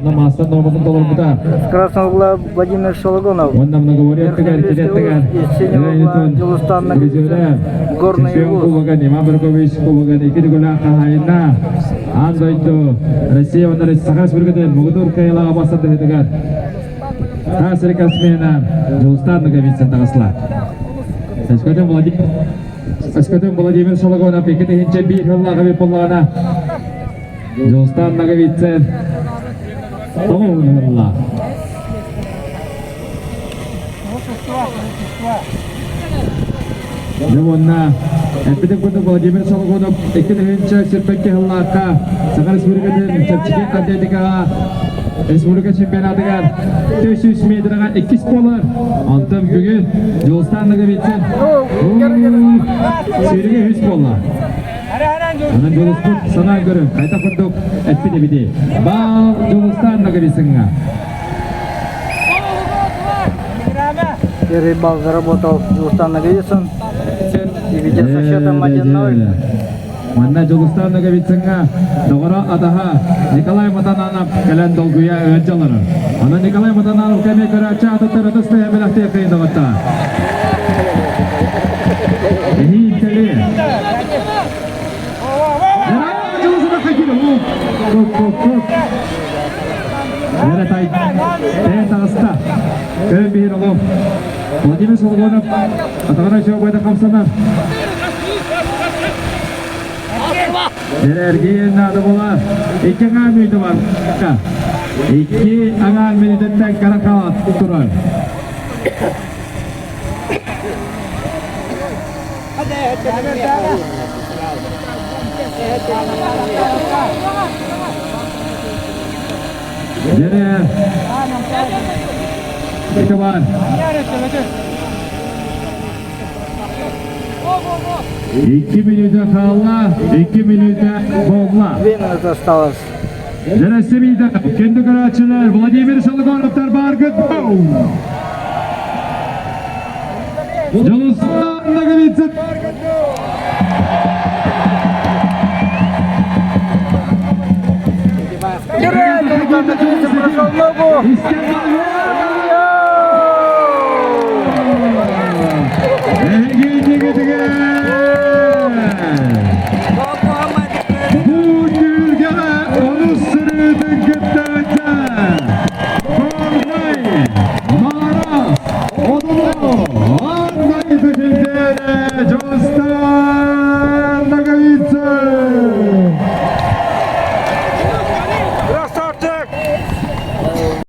Онно маастар нуорматын толорбута. С красного угла Владимир Шологонов. Уонна многоборье өттүгэр, Верхневилюйский килеттигэр улус, из синего угла Дьулустан Ноговицын, Горный Чемпион улус. кубога Иван Баркович кубогын икки төгүлээх хаһаайына Аан дойду Россия уонна Саха Республикатын муҥутуур кыайыылааҕа бастатыһытыгар Таас рекордсмена Дьулустан Ноговицын таҕысла. Өскөтүн Владимир Өскөтүн Владимир Шологонов 2001 сыллааҕы эбит буоллаҕына Дьулустан Ноговицын тоҕо уһуннулла. Дьэ уонна эппитим курдук Владимир Сологонов 2021 сыллаахха Саха Республикатын чэпчэки атлетикаҕа республика чемпионатыгар 400 метрға иккис буолар. Онтон бүгүн Дьулустан Ноговицын сүүрүгэ үс буолла. Онон Дьулуспут санаан көрүҥ, хайдах курдук эппит эбитий. Баал Дьулустан Ноговицыҥҥа. Первый балл заработал Дьулустан Ноговицын и ведет со счетом 1-0. Манна Дьулустан Ноговицыҥҥа доҕоро атаһа Николай Матананов кэлэн долгуйа ыалдьаллар. Онон Николай Матананов кэмэ көрөөччү атыттар ытыс тыаһа бэлэхтиэх кыйдабатта. Эһиил кэлиэ. Таҕыста. Көрөн биһир олох. Владимир Солгонов атаҕына чуобайда хамсанар. Эргиэн наада буолар. Икки аҥаар мүнүүтэ бар. Икки аҥаар мүнүүтэттэн кара хаалат турар. Дьэрэ, ити бар. 2 мүнүүтэ хаалла, 2 мүнүүтэ буолла. 2 минуты осталось. Дьэрэ күндү көрөөччүлэр Владимир Шалыгоровтар бааргыт. Дьулустан Ноговицын. Дьулустан Ноговицын прошел ногу. Эһиги Бу түһүлгэҕэ онус сырыытын кыттааччы Горнай Марас Одуну Анна Ефимовна Дьулустан Ноговицын! Красавчик!